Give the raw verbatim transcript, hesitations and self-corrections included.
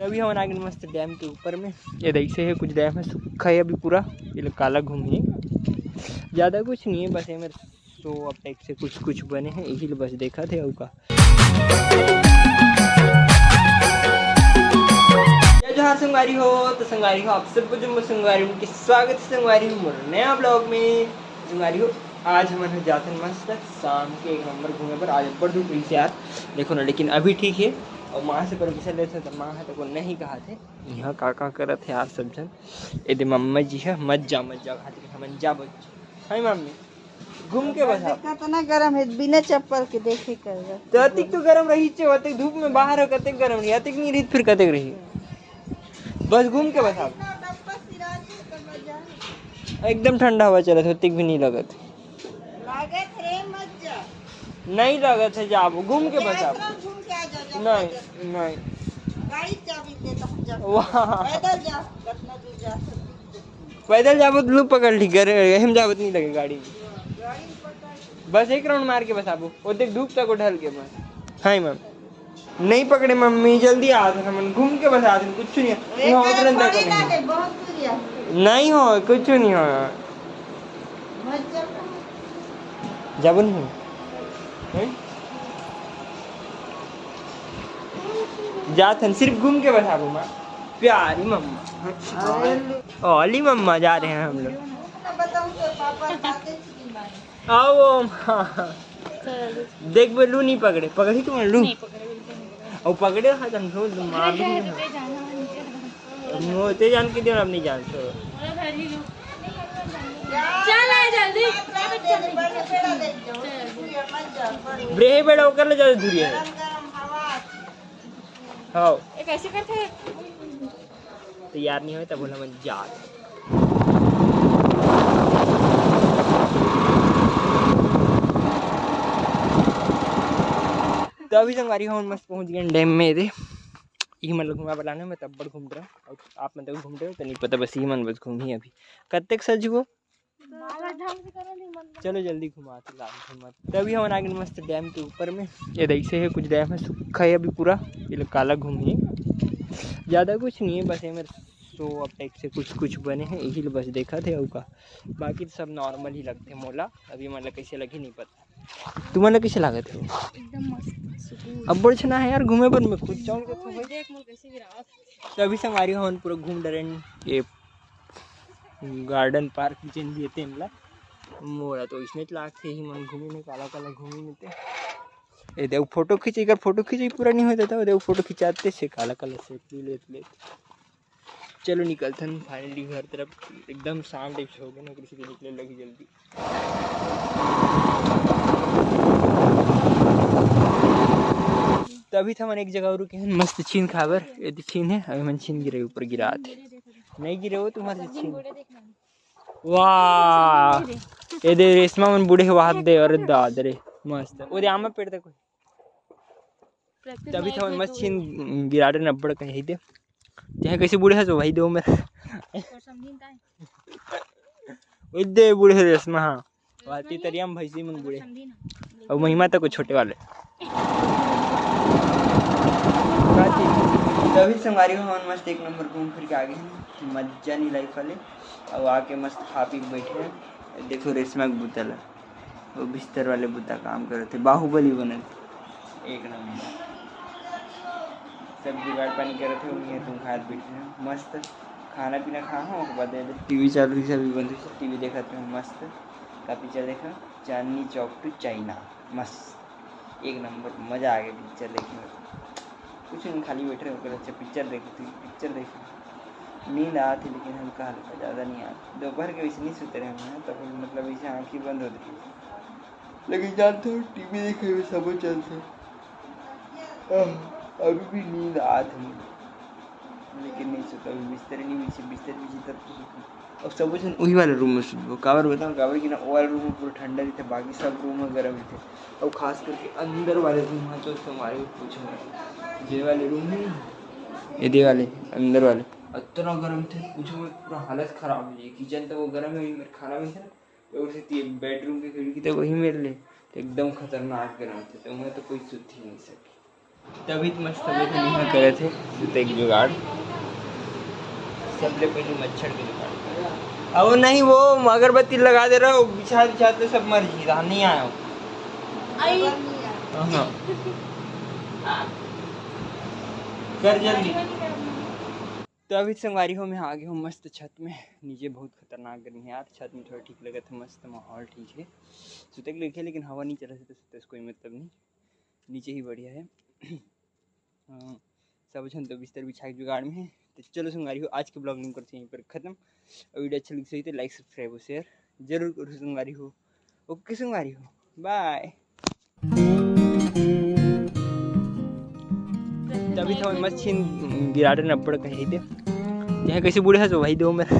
अभी हमन आ गेन मस्त डैम के ऊपर में। ये देख से हे, कुछ डैम हे, सूखा हे अभी पूरा। ये लोग काला घूम ही, ज़्यादा कुछ नहीं है, बस ये मेरे शो अप टाइप से कुछ कुछ बने हैं, यही ल बस देखा थे। अउ का, जय जोहार संगवारी हो। तो संगवारी हो, आप सबको जम्मो संगवारी मन के स्वागत है संगवारी हो मोर नया ब्लॉग में। संगवारी हो, आज हमन ह जाथन मस्त शाम के एक नंबर घूमे बर। आज अब्बड़ धूप रहिस यार, देखो ना, लेकिन अभी ठीक है। और माँ से परमिशन लेथन, तो माँ ह तो नहीं कहा थे। यहाँ का का करत है यार सब झन। ए दे मम्मा जी है, "मत जा, मत जा," कहा थे, "हमन जाबो।" हाय मम्मी, घूम के बस आप। कितना गरम है, बिना चप्पल के देखे कर। तो अतिक तो गरम रही छे, अतिक धूप में बाहर हो, कतेक गरम रही, अतिक नहीं रही, फिर कतेक रही। बस घूम के बस आप। एकदम ठंडा हवा चलत, अतिक भी नहीं लगत। लागत रे, मत जा। नहीं लगत है, जाबो, घूम के बस आप। घूम के आ जा, जा, नहीं, नहीं। गाड़ी चाबी दे, तो हम जा। वाह। पैदल जा, कितना दूर जा सकते। पैदल जाबो तो लू पकड़ ली, घर हम जाबो तो नहीं लगे गाड़ी में। बस एक राउंड मार के बस आबो, वो देख धूप तक ढल के बस। हाँ मैम, नहीं पकड़े मम्मी, जल्दी आ, हमन घूम के बस आते, कुछ नहीं है। वहाँ उतरन तक नहीं। बहुत दूर है। नहीं हो, कुछ नहीं हो। जाबो नहीं। हैं? जात हन, सिर्फ घूम के बस आबो माँ। प्यारी मम्मा। ओली मम्मा, जा रहे हैं हम लोग। बताऊँ तो पापा जाते थे कि नहीं? आओ माँ। देख बे, लू नहीं पकड़े, पकड़ी तुम लू? नहीं पकड़े, बिल्कुल नहीं पकड़े। और पकड़े हा, तुम मार दूंगी। मोते जान के दियो, अब नहीं जानते हो। चल आ जल्दी। ब्रेहे बेड़ा ओकर ले ज्यादा दूरी है। हाँ। ये कैसे करते हैं? तैयार नहीं होए तब बोला मन जात। तो अभी संगवारी हमन मस्त पहुंच गए डैम में। दे इही मन ल घुमा बलाने में तब बड़ घूम रहा। और आप मन तक घूम रहे हो तो नहीं पता, बस इही मन बस घूम ही अभी। कत्तेक सजबो? चलो जल्दी घुमा, तो लाल घुमा। तो अभी हमन आ गेन मस्त डैम के ऊपर में। ये देख से हे, कुछ डैम है, सूखा है अभी पूरा। ये लोग काला घूम ही, ज़्यादा कुछ नहीं है, बस ये मेरे शो अप टाइप से कुछ कुछ बने हैं, यही ल बस देखा थे। अउ का, बाकी तो सब नॉर्मल ही लगते मोला। अभी मन ला कैसे लगी नहीं पता। तुमन ला कैसे लागत है? एकदम मस्त, सुकून। अब्बड़ छना है यार घूमे बर, मैं खुद जाऊँ तो ओए, भाई। देख मोर कैसे गिरावत। तो अभी संगवारी हमन पूरा घूम डरेन ये गार्डन पार्क जेन भी हे तेन ला। मोला तो इसने लागथे ही मन घूमे में, काला काला घूमे में ते। ए देख फोटो खींचे, एकर फोटो खींचे पूरा नहीं होता था, देख फोटो खिंचाते से काला काला सेल्फी लेत लेत। चलो निकलथन फाइनली घर तरफ। एकदम शाम टाइप से हो गए ना, किसी को निकले लगी जल्दी। तो अभी तो हमन एक जगह रुके हैं मस्त छीन खाबर। ये तो छीन है, अभी मन छीन गिरे ऊपर गिरात है। नहीं गिरे वो तुम्हारे छीन। वाह, ये दे रेशमा मन बूढ़े हाथ दे, अरे दाद रे, मस्त। वो दे आमा पेड़ देखो। तभी तो हमन मस्त छीन गिराडन अब्बड़ कहीं दे। तेहे कैसे बूढ़े हस भाई दे उमर। ओए दे बूढ़े रेशमा, हाँ। वाती तरिया में भैंसी मन बूढ़े। और महिमा तक कुछ छोटे वाले। तभी संगवारी हो, हमन मस्त एक नंबर घूम फिर के आ गए हैं, मजा नहीं लाइफ वाले। और आके मस्त खा पी के बैठे हैं। देखो रेशमा के बुतला। वो बिस्तर वाले बुता काम करत हे, बाहुबली बनत हे। एक नंबर। सब जुगाड़ पानी करत हे, उन्हीं तुम खात बैठे हो। मस्त खाना पीना खा हो, ओकर बाद टीवी चालू रही, सभी बंद रही, टीवी देखत रहो मस्त। का पिक्चर देखा? Chandni Chowk to China. मस्त, एक नंबर, मजा आ गया पिक्चर देखे में। कुछ नहीं, खाली बैठे रहे, ओकर अच्छा पिक्चर देखे, पिक्चर देखे। नींद आत हे, लेकिन हल्का हल्का, ज़्यादा नहीं आत। दोपहर के वैसे नहीं सुते रहे हैं, तो फिर मतलब ऐसे आँखें बंद होती है। लेकिन जानते हो, टीवी देखे में सब चलते। आह, अभी भी नींद आत हे, लेकिन नहीं सुता, अभी बिस्तर नहीं बिछे, बिस्तर बिछे तब तो सुतूँ। अब सब झन उही वाले रूम में सुतबो। काबर बताओ, काबर कि ना, वो वाले रूम में पूरा ठंडा रहिथे, बाकी सब रूम में गरम रहिथे। और खास करके अंदर वाले रूम में तो तुम्हारे कुछ मत। ये वाले रूम है ना, ये दे वाले, अंदर वाले, इतना गरम थे, पूछो मत, पूरा हालत खराब हो जाए। किचन तो वो गरम है, मेरे खाना में थे ना, तो उसे ती-, बेडरूम की खिड़की तो वही मेरे लिए, तो एकदम खतरनाक गरम थे, तो मैं तो कोई सुत ही नहीं सके। तभी तो मस्त तबीयत नहीं करत हे। सुते के जुगाड़, सबले पहले मच्छर के जुगाड़। अब वो नहीं, वो अगरबत्ती लगा दे रहा, वो बिछा बिछाते सब मर जी रहा, नहीं आया वो। हाँ। कर जल्दी। तो अभी संगवारी हो, मैं आ गया हूँ मस्त छत में। नीचे बहुत खतरनाक गर्मी है यार, छत में थोड़ा ठीक लगत है, मस्त माहौल ठीक है। सुते के लिए, लेकिन हवा नहीं चलत हे तो सुते से कोई मतलब नहीं, नीचे ही बढ़िया है। अ, सब झन तो बिस्तर बिछा के जुगाड़ में है। तो चलो संगवारी हो, आज के vlog ला करते हैं यहीं पर खत्म। और video अच्छा लगे तो like, subscribe और share जरूर करो संगवारी हो। OK संगवारी हो, bye। तभी तो मस्त छीन गिराडन अब्बड़ कहे थे, यहाँ कैसे बूढ़े हस भाई दो मेरा।